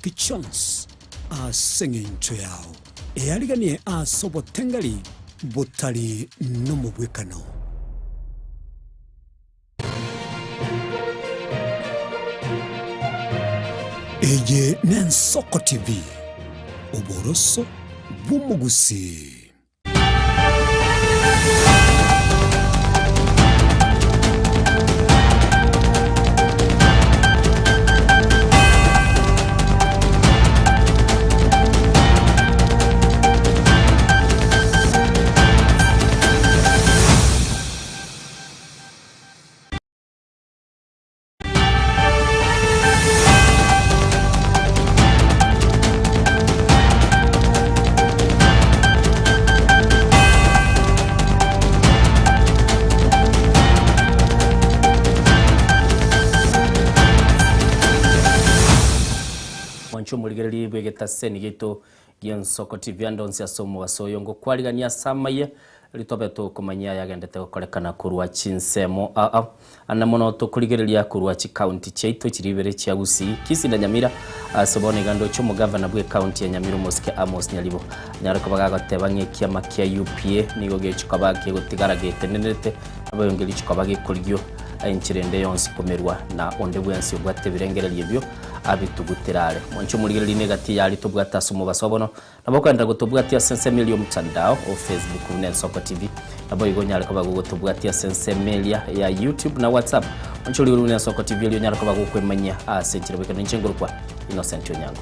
Chingaki chionsi ase engencho yao. Eariganie ase obotengari botari nomobwekano. Eye n'Ensoko TV, oboroso bw'omogusii. Mwanche omorigereria bw'egetaseni giaito gi'Ensoko TV ande onsi ase omobaso oyo ngokwarigania ase amaiya Riria tobe tokomanyia ayagendete gokorekana korwa chinsemo ao ande mono tokorigereria korwa chikaunti chiaito chiria ibere chia Gusii, Kisii na Nyamira. Ase bono iga ndoche omogavana bw'ekaunti ya Nyamira omosike Amos Nyaribo anyare koba gagoteba ng'a ekiama kia UPA nigo gechi koba kegotigara getenenerete naboyonge richi koba gekorigio enchera ende yonsi komerwa na onde bwensi obwate ebirengererio ebio abitugutere are. Mwanche omorigereria negati yaria tobwate ase omobaso bono Nabo okoenderera gotobwatia ase ensemo eria y'omotandao o Facebook buna Ensoko TV. Naboigo onyare koba gogotobwatia ase ensemo eria ya YouTube na WhatsApp. Onchore igoro buna Ensoko TV erio onyare koba gokwemanyia ase enchera bwekero. Ninche ngorokwa Innocent Onyango.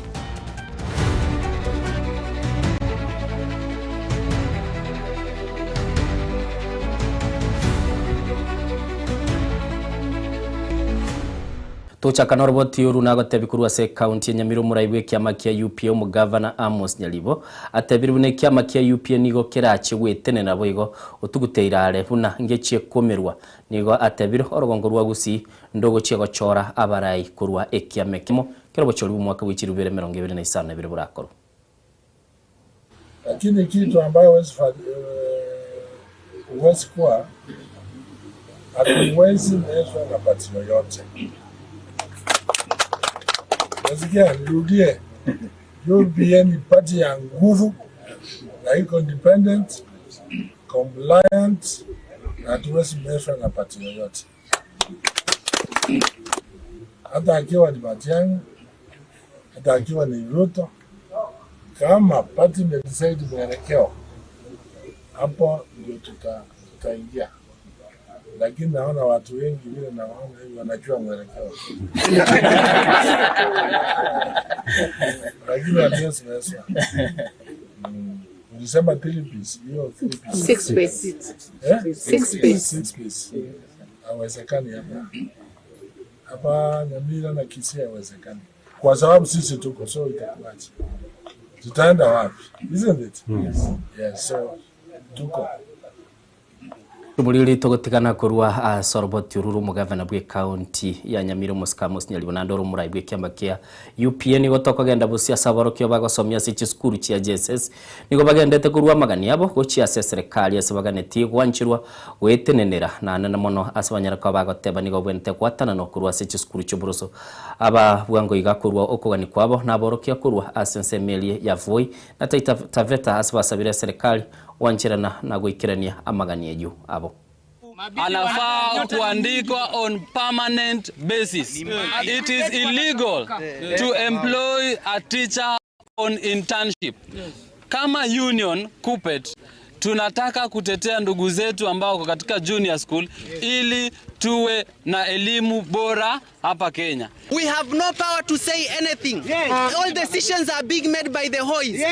Tochaka noroboti oru nagotebi korwa ase ecounty ya Nyamira omorai bw'ekiama kia UPA omogavana Amos Nyaribo atebire buna ekiama kia UPA nigo kerache gwetenena boigo otuguteire are buna ngechie komerwa. Nigo atebire orogongo rwa Gusii ndogochia gochora abarai korwa ekiama ekemo kero obochori bw'omwaka bwe chilifu ibere emerongo ebere na isano na ibere borakorwe. Lakini kitu ambayo huwezi kuwa, hatuwezi mezwa na party yoyote. Nasikia nirudie, UPA ni party ya nguvu na iko independent, compliant na hatuwezi mezwa na party yoyote, hata akiwa ni Matiang'i, hata akiwa ni Ruto. Kama party imedecide mwelekeo, hapo ndio tutaingia. Lakini naona watu wengi vile nawaona hivi wanajua mwelekeo, lakini hatuwezi mezwa. Ulisema 3 piece, hiyo 3 piece. 6 piece. Eh? 6 piece. 6 piece. Hawezekani hapa. Hapa Nyamira na Kisii haiwezekani. Kwa sababu sisi tuko, so itakuwaje? Tutaenda wapi? Isn't it? Yes. Yeah, so tuko. Omoriri togotigana korwa ase oroboti oru rw'omogavana bw'ecounty ya Nyamira omosike Amos Nyaribo naende ore omorai bw'ekiama kia UPA nigo tokogenda bosio ase aborokio bagosomia ase chisukuru chia JSS nigo bagendete korwa amagani abo gochia ase eserekari ase baganetie gwancherwa goetenenera naende na mono ase banyare koba bagoteba nigo bwenerete gwatananwa korwa ase chisukuru chi'oboroso. Aba bwango iga korwa okogania kwabo naborokia korwa ase ensemo eria ya Voi na Taita Taveta ase basabire eserekari gwancherana na goikerania amagani ayio abo. Anafaa kuandikwa on permanent basis. It is illegal to employ a teacher on internship. Kama union KUPPET tunataka kutetea ndugu zetu ambao wako katika junior school ili tuwe na elimu bora hapa Kenya. We have no power to say anything. All decisions are being made by the HOIs.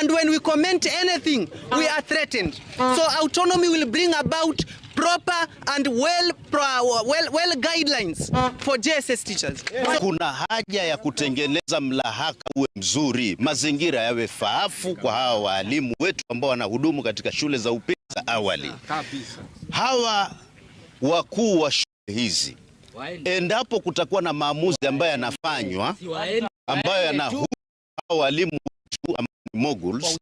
And when we comment anything, we are threatened. So autonomy will bring about proper and well guidelines for JSS teachers. Kuna haja ya kutengeneza mlahaka uwe mzuri, mazingira yawe faafu kwa hawa walimu wetu ambao wanahudumu katika shule za upili za awali. Hawa wakuu wa shule hizi, endapo kutakuwa na maamuzi ambayo yanafanywa ambayo yanahusu hawa walimu wetu ambao ni moguls,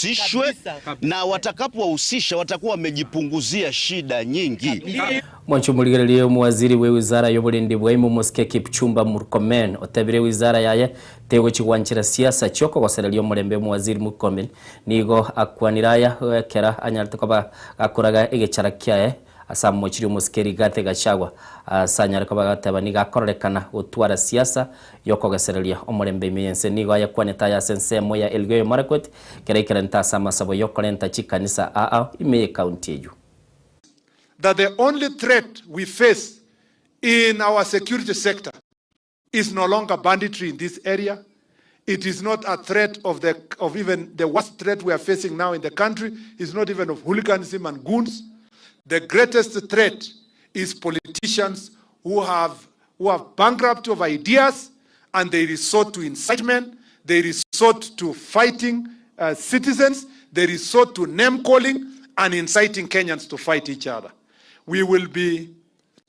Wahusishwe na watakapowahusisha watakuwa wamejipunguzia shida nyingi. Mwanchumuligererio muwaziri we wizara y'obulindi bwaimu Mosike Kipchumba Murkomen otebire wizara yaye tego chigwanchira siasa choko gosererio omulembe. Muwaziri Murkomen nigo akwaniraya kera anyarete koba akoraga egechara kiaye asa mochiri Mosike Rigathi Gachagua asanyare koba gateba niga akororekana gotwara siasa yokogesereria omulembe imiyense. Nigo ayakwaneta ya sensemo ya Elgeyo Marakwet kera ikerenta asa masabo yokorenta chikanisa aa imeye county eyu. That the only threat we face in our security sector is no longer banditry in this area. It is not a threat of even the worst threat we are facing now in the country is not even of hooliganism and goons. The greatest threat is politicians who have bankrupt of ideas, and they resort to incitement, they resort to fighting citizens, they resort to name calling and inciting Kenyans to fight each other. We will be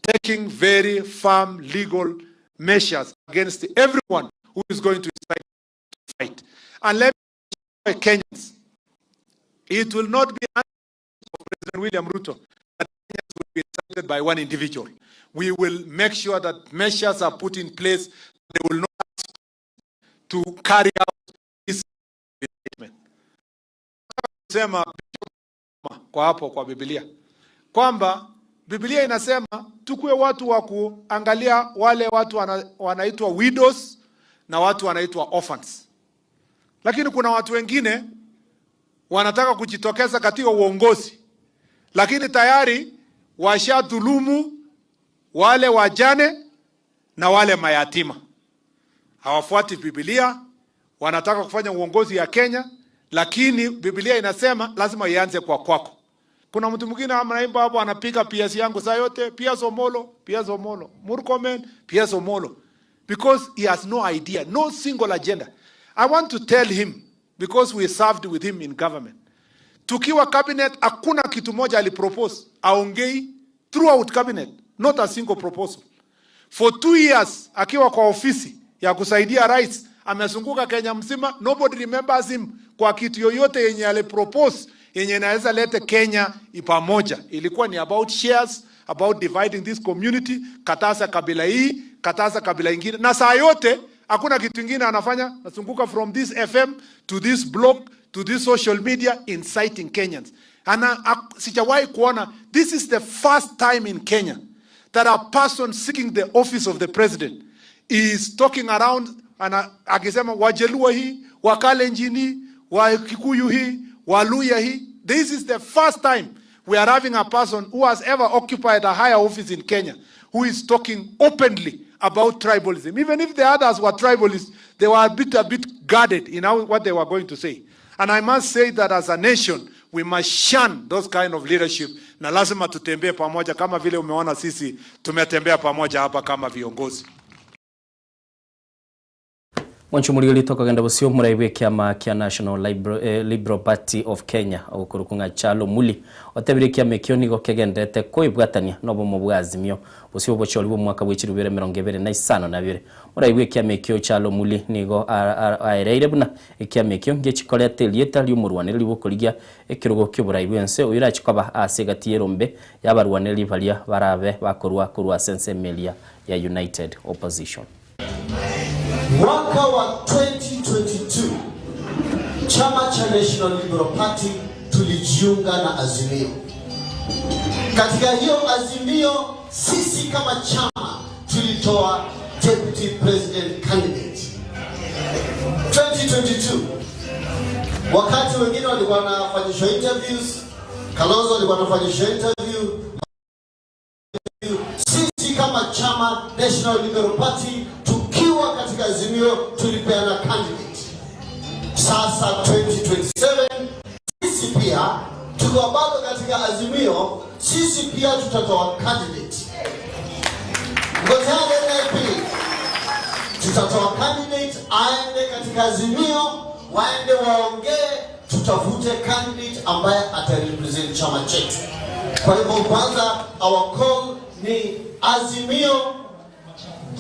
taking very firm legal measures against everyone who is going to incite to fight. And let me tell Kenyans, it will not be President William Ruto that Kenyans will be incited by one individual. We will make sure that measures are put in place. They will not to carry out this statement. Sema kwa hapo kwa Biblia kwamba Biblia inasema tukue watu wa kuangalia wale watu wanaitwa widows na watu wanaitwa orphans, lakini kuna watu wengine wanataka kujitokeza katika uongozi, lakini tayari washadhulumu wale wajane na wale mayatima. Hawafuati Biblia, wanataka kufanya uongozi ya Kenya, lakini Biblia inasema lazima ianze kwa kwako. Kuna mtu mwingine anaimba hapo, anapiga PS yangu saa yote, PS Omolo, PS Omolo, Murkomen, PS Omolo, because he has no idea, no single agenda. I want to tell him, because we served with him in government. Tukiwa cabinet, hakuna kitu moja alipropose, aongei throughout cabinet, not a single proposal. For 2 years akiwa kwa ofisi ya kusaidia rais, amezunguka Kenya mzima, nobody remembers him kwa kitu yoyote yenye alipropose yenye inaweza lete Kenya pamoja. Ilikuwa ni about shares, about dividing this community, kataza kabila hii, kataza kabila ingine, na saa yote hakuna kitu ingine anafanya, nazunguka from this FM to this blog to this social media, inciting Kenyans. Ana sijawahi kuona, this is the first time in Kenya that a person seeking the office of the president is talking around ana, akisema Wajaluo hii, Wakalenjin hii, Wakikuyu hii, Waluhya hii. This is the first time we are having a person who has ever occupied a higher office in Kenya who is talking openly about tribalism. Even if the others were tribalists, they were a bit guarded in what they were going to say. And I must say that as a nation, we must shun those kind of leadership, na lazima tutembee pamoja kama vile umeona sisi tumetembea pamoja hapa kama viongozi. Mwanchumurigeri tokagenda busio muraibu kiama kia National Liberal Party of Kenya ogukurukunga Kyalo Muli otebire kiama ekio nigo kegendete koibwatania nobomo bwa Azimio busio bochori bwo mwaka bw'echiri bibere mirongo ibere na isano na bibere. Muraibu kiama ekio Kyalo Muli nigo aereire buna ekiama ekio ngechikorete rieta ri'omorwaneri bokorigia ekirogo ki'oborai bwense oyirachikoba ase gati yerombe yabarwaneri baria barabe bakorwa korwa sense melia ya United Opposition. Mwaka wa 2022, chama cha National Liberal Party tulijiunga na Azimio. Katika hiyo Azimio, sisi kama chama tulitoa deputy president candidate 2022. Wakati wengine walikuwa wanafanyishwa interviews, Kalonzo alikuwa anafanyishwa interview, sisi kama chama National Liberal Party tukiwa katika Azimio tulipeana candidate. Sasa 2027, sisi pia tukiwa bado katika Azimio, sisi pia tutatoa candidate. Ngojane NLP tutatoa candidate aende katika Azimio, waende waongee, tutafute candidate ambaye atarepresent chama chetu. Kwa hivyo kwanza, our call ni Azimio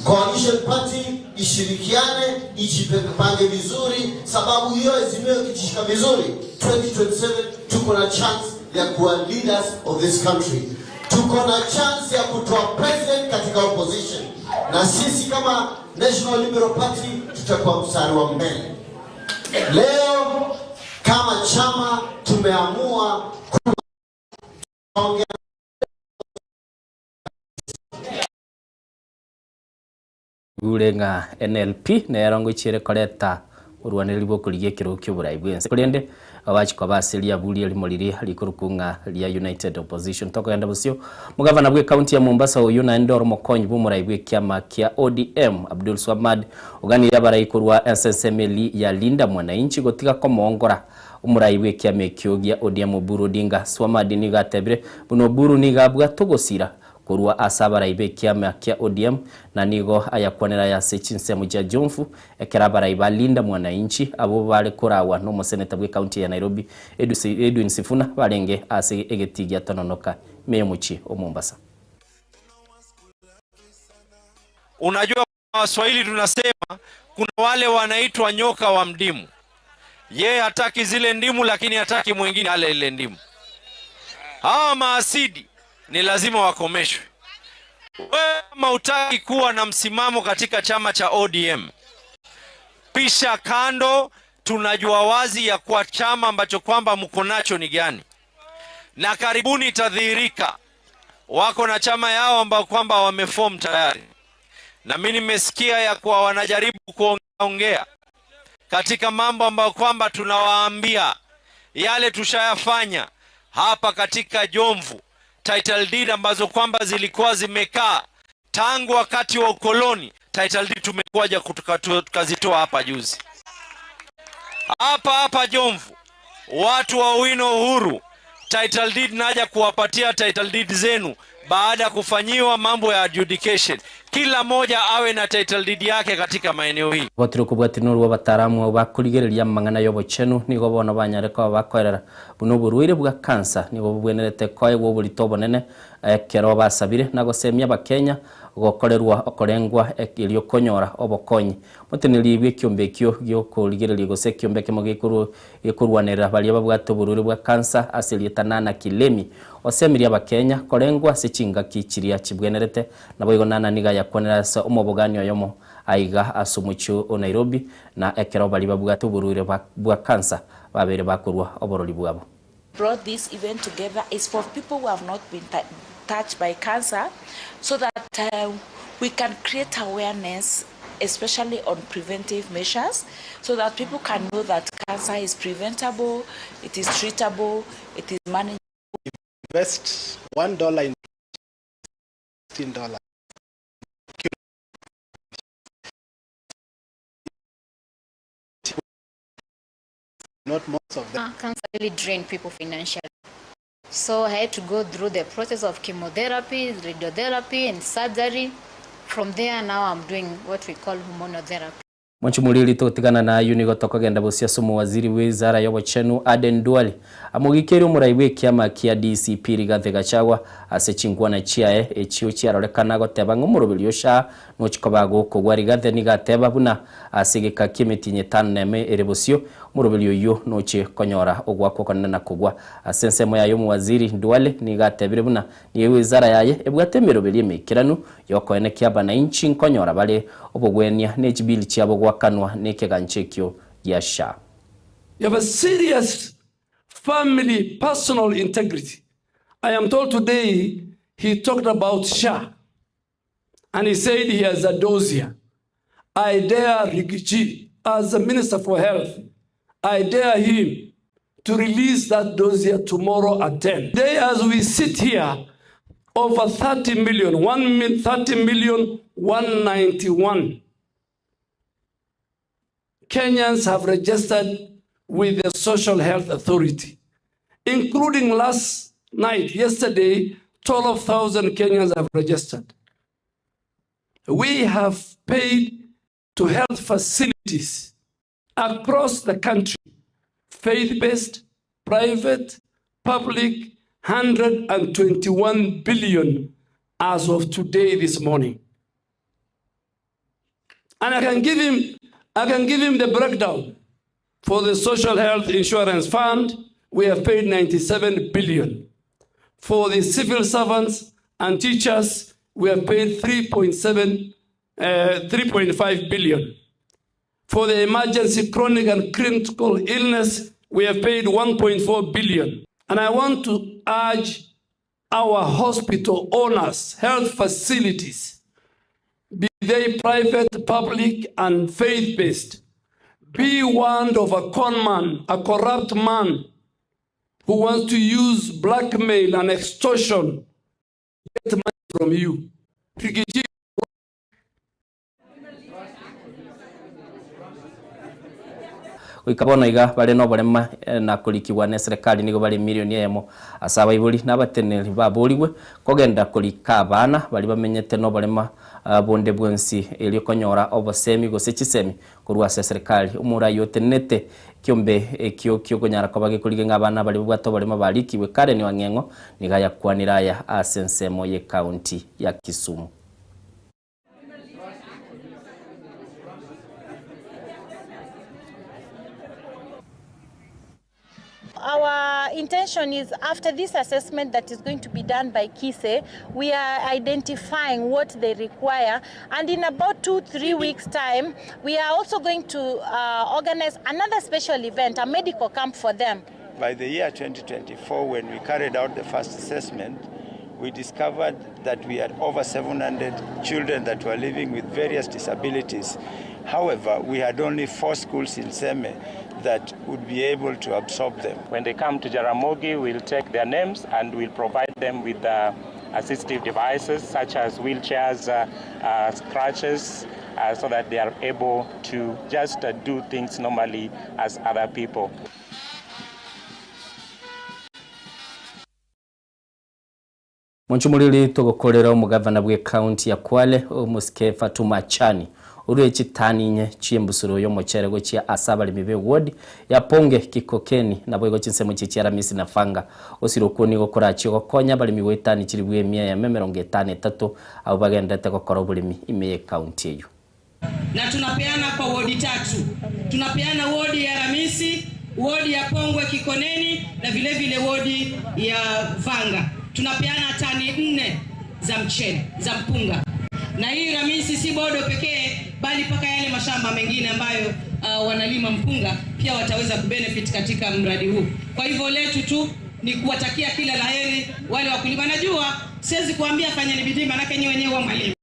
Coalition Party. Ishirikiane, ijipange vizuri, sababu hiyo Azimio ikijishika vizuri 2027 tuko na chance ya kuwa leaders of this country. Tuko na chance ya kutoa president katika opposition, na sisi kama National Liberal Party tutakuwa mstari wa mbele. Leo kama chama tumeamua kuongea gure ng'a NLP nerongo ichere koreta urwaneri bokurigia kiro kyoburai bwense kurende abachiko basiria buri rimoriri rikurukunga ria United Opposition tokogenda busio mugavana bwe county ya Mombasa uyu na ndoro mokonyi bumurai bwe kiama kia ODM Abdul Swamad uganira baraikurwa SSML ya Linda Mwananchi gotiga komongora umurai bwe kiama kyo gia ODM Oburu Odinga. Swamad ni gatebire buno Oburu ni gabwa togosira kurua asabara ibe kiama kia ODM na nigo ayakwanera ya sechinse muja Jomfu ekera baraiba Linda Mwananchi abo bale kurawa no moseneta bwe county ya Nairobi Edwin Sifuna balenge ase egetigia tononoka meyo muchi o Mombasa. Unajua Waswahili tunasema kuna wale wanaitwa nyoka wa mdimu. Yeye hataki zile ndimu lakini hataki mwingine ale ile ndimu. Hawa maasidi ni lazima wakomeshwe. Wewe kama hutaki kuwa na msimamo katika chama cha ODM, pisha kando. Tunajua wazi ya kuwa chama ambacho kwamba mko nacho ni gani, na karibuni itadhihirika. Wako na chama yao ambao kwamba wameform tayari, na mimi nimesikia ya kuwa wanajaribu kuongea katika mambo ambayo kwamba tunawaambia yale tushayafanya hapa katika Jomvu. Title deed ambazo kwamba zilikuwa zimekaa tangu wakati wa ukoloni, title deed tumekuja tukazitoa hapa juzi. Hapa hapa Jomvu, watu wa Wino Uhuru, title deed naja kuwapatia title deed zenu baada kufanyiwa mambo ya adjudication. Kila moja awe na title deed yake katika maeneo hii. Botiro kubwatinurwa bataramu bakurigereria mang'ana yobochenu nigo bono banyareka bakorera buno burwire bwa kansa nigo bwenerete koe bwo burito bonene kero basabire na gosemia bakenya gokorerwa okorengwa ekirio konyora obokonyi muteneri bwe kyombe kyo gyokurigereria gose kyombe kemo gikuru gikurwanera baria babwate burwire bwa kansa asirietana na Kilemi osemiria bakenya korengwa sechinga kichiria chibwenerete nabo igonana niga yakonera sa omobogani oyomo aiga asumuchu o Nairobi na ekero bali babwate burwire bwa kansa babere bakurwa oborori bwabo. Brought this event together is for people who have not been touched by cancer, so that we can create awareness, especially on preventive measures, so that people can know that cancer is preventable, it is treatable, it is manageable. Invest $1 in $16. Not most of them. Cancer really drained people financially. So I had to go through the process of chemotherapy, radiotherapy, and surgery. From there, now I'm doing what we call hormonotherapy. Mwanchumulili totigana na yunigo tokogenda busia sumu waziri wizara ya wachenu Aden Duale amugikeri umuraiwe kiama kia DCP Rigathi Gachagua ase chingwana chiae echio chiarorekana goteba ng'omurubiri osha nochikobago kogwa Rigathi nigateba buna asigeka kimitinye taneme erebusio murubiri oyo noche konyora ogwakwo konena kogwa asensemo yayo mu waziri Duale nigatebire buna ni wizara yaye ebwate mirubiri emikiranu yokoene kiaba na inchi nkonyora bale obogwenia n'ekibili chiabo gwakanwa n'ekeganchekyo ya SHA. You have a serious family personal integrity. I am told today he talked about SHA and he said he has a dossier. I dare Rigiji, as the Minister for Health, I dare him to release that dossier tomorrow at 10. Today, as we sit here, over 30 million, 30,191 Kenyans have registered with the Social Health Authority, including last night, yesterday, 12,000 Kenyans have registered. We have paid to health facilities across the country, faith-based, private, public, 121 billion as of today, this morning. And I can give him the breakdown. For the Social Health Insurance Fund, we have paid 97 billion. For the civil servants and teachers, we have paid 3.5 billion. For the emergency chronic and critical illness, we have paid 1.4 billion. And I want to urge our hospital owners, health facilities, be they private, public, and faith-based, be warned of a con man, a corrupt man who wants to use blackmail and extortion to get money from you. Riggy G. Goika bono iga bare noborema na korikigwa na eserekari nigo bare milioni eyemo ase abaibori na abateneri baborigwe kogenda korika abana bari bamenyete noborema bonde bwensi erio konyora obosemi gose chisemi korwa ase eserekari omorai otenete kiombe ekio kiokonyara koba gekorige ng'a abana bari babwate oborema barikiwe Karen Wang'eng'o niga yakwanire aya ase ensemo ye county ya Kisumu. Our intention is, after this assessment that is going to be done by KISE, we are identifying what they require, and in about 2-3 weeks time, we are also going to organize another special event, a medical camp for them. By the year 2024, when we carried out the first assessment, we discovered that we had over 700 children that were living with various disabilities. However, we had only 4 schools in Seme that would be able to absorb them. When they come to Jaramogi, we'll take their names and we'll provide them with assistive devices such as wheelchairs, crutches, so that they are able to just do things normally as other people. Monchumulili togokorera omugavana bwe county ya Kwale omusike Fatuma Chani urwe chitani chiembusuro yomochere gochia asaba limibe ward ya Ponge Kikokeni nabo igo chinsemo chichiara misi na fanga osiro ni gokora chiko konya balimi wetani chiribwe mia ya memerongo etano tatu abo bagendete gokora obulimi ime county eyo. Na tunapeana kwa wodi 3. Tunapeana wodi ya Ramisi, wodi ya Pongwe Kikoneni na vile vile wodi ya Vanga. Tunapeana tani 4 za mchele, za mpunga. Na hii Ramisi si bodo pekee bali paka yale mashamba mengine ambayo wanalima mpunga pia wataweza kubenefit katika mradi huu. Kwa hivyo letu tu ni kuwatakia kila laheri wale wakulima. Najua siwezi kuambia fanyeni bidii maana nyinyi wenyewe mwalimu.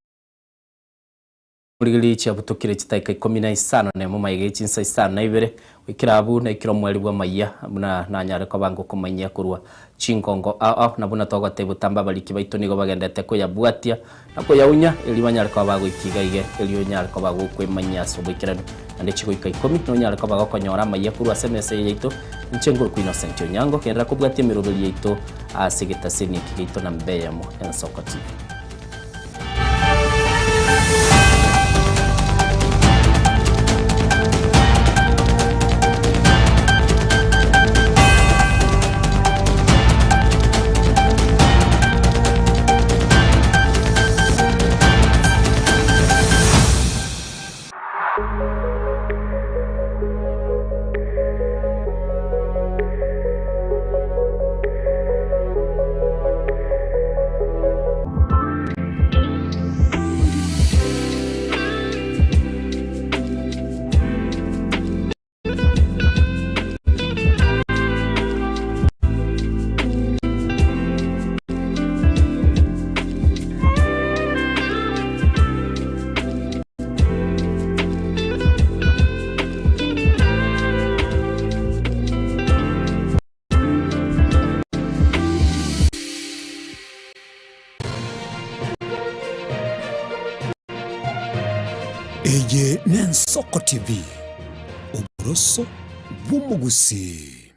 Muligili chiabutukire chitaika 15 na mumaiga chinsa isano na ibere wikirabu na ikiro mweri bwa maiya buna nanyare ko bango kumanyia kurwa chingongo ao na buna togote butamba baliki baito nigo bagendete kuyabwatia na kuyaunya eli banyare ko bago ikiga ige eli onyare ko bago kwemanyia so bwikirano ande chiko ika 10 no nyare ko bago konyora maiya kurwa SMS yaito nchenguru ku Innocent Onyango kendra kubwatia mirobeli yaito asigita sini kigaito na mbeyamo Ensoko TV. Eye n'Ensoko TV, oboroso bw'omugusi.